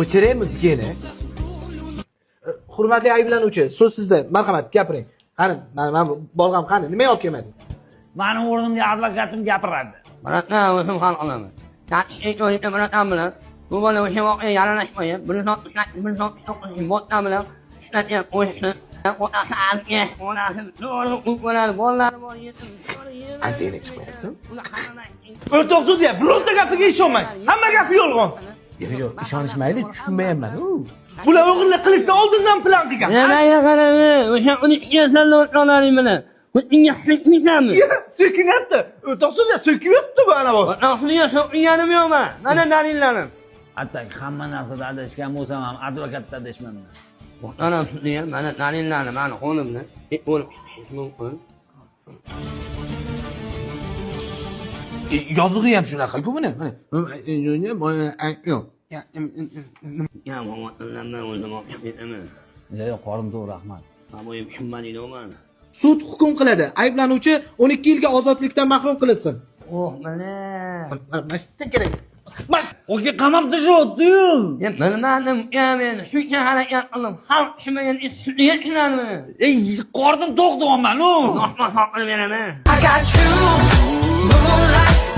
O'chiray muzikani. Hurmatli ayblanuvchi, so'z sizda. Marhamat, gapiring. Qani, mana bu bolg'am qani? Nima olib kelmading? Mani o'rnimga advokatim gapiradi. Bratlar, o'zim hal qilaman. Taqiq bratlar bilan bu bola o'sha voqea yaralashmay, 169 botlar bilan ishlatgan qo'shni. Otasi alga, onasi to'g'ri bo'ladi, bolalari bor, yetim. Antena chiqmayapti. O'rtoq sudya, bironta gapiga ishonmang. Hamma gapi yolg'on. Yo'q, yo'q, ishonish mayli, tushunmayapman. U. Bular o'g'irlik qilishdan oldindan plan qilgan. Nimaga qaraymi? O'sha uni ishlasanda o'rtoqlaring bilan. Unga so'kinsanmi? So'kinyapti. O'rtoq sudya so'kiyapti bu ana bu. O'rtoqlarga so'kinganim yo'qman. Mana dalillarim. Hattoki hamma narsada adashgan bo'lsam ham advokatda adashmayman. Muhtaram sudya, mana dalillarim, mani qo'limda. O'lib ketish mumkin. Yozig'i ham shunaqa-ku buni. Mana. Yo'q. Ya, man o'zim olib ketaman. Yo'q, yo'q, qorim to'q, rahmat. Aboyim kimman deyman. Sud hukm qiladi. Ayblanuvchi 12 yilga ozodlikdan mahrum qilinsin. Oh, mana. Mana shu kerak. Mana Oka qamab tashyapti-yu. Ya bilmadim, ya men shuncha harakat qildim. Xalq tushunmagan ish sudga tushunadimi? Ey, qornim to'q deyapman-u. Osmon xalq qilib beraman. I got you, moonlight.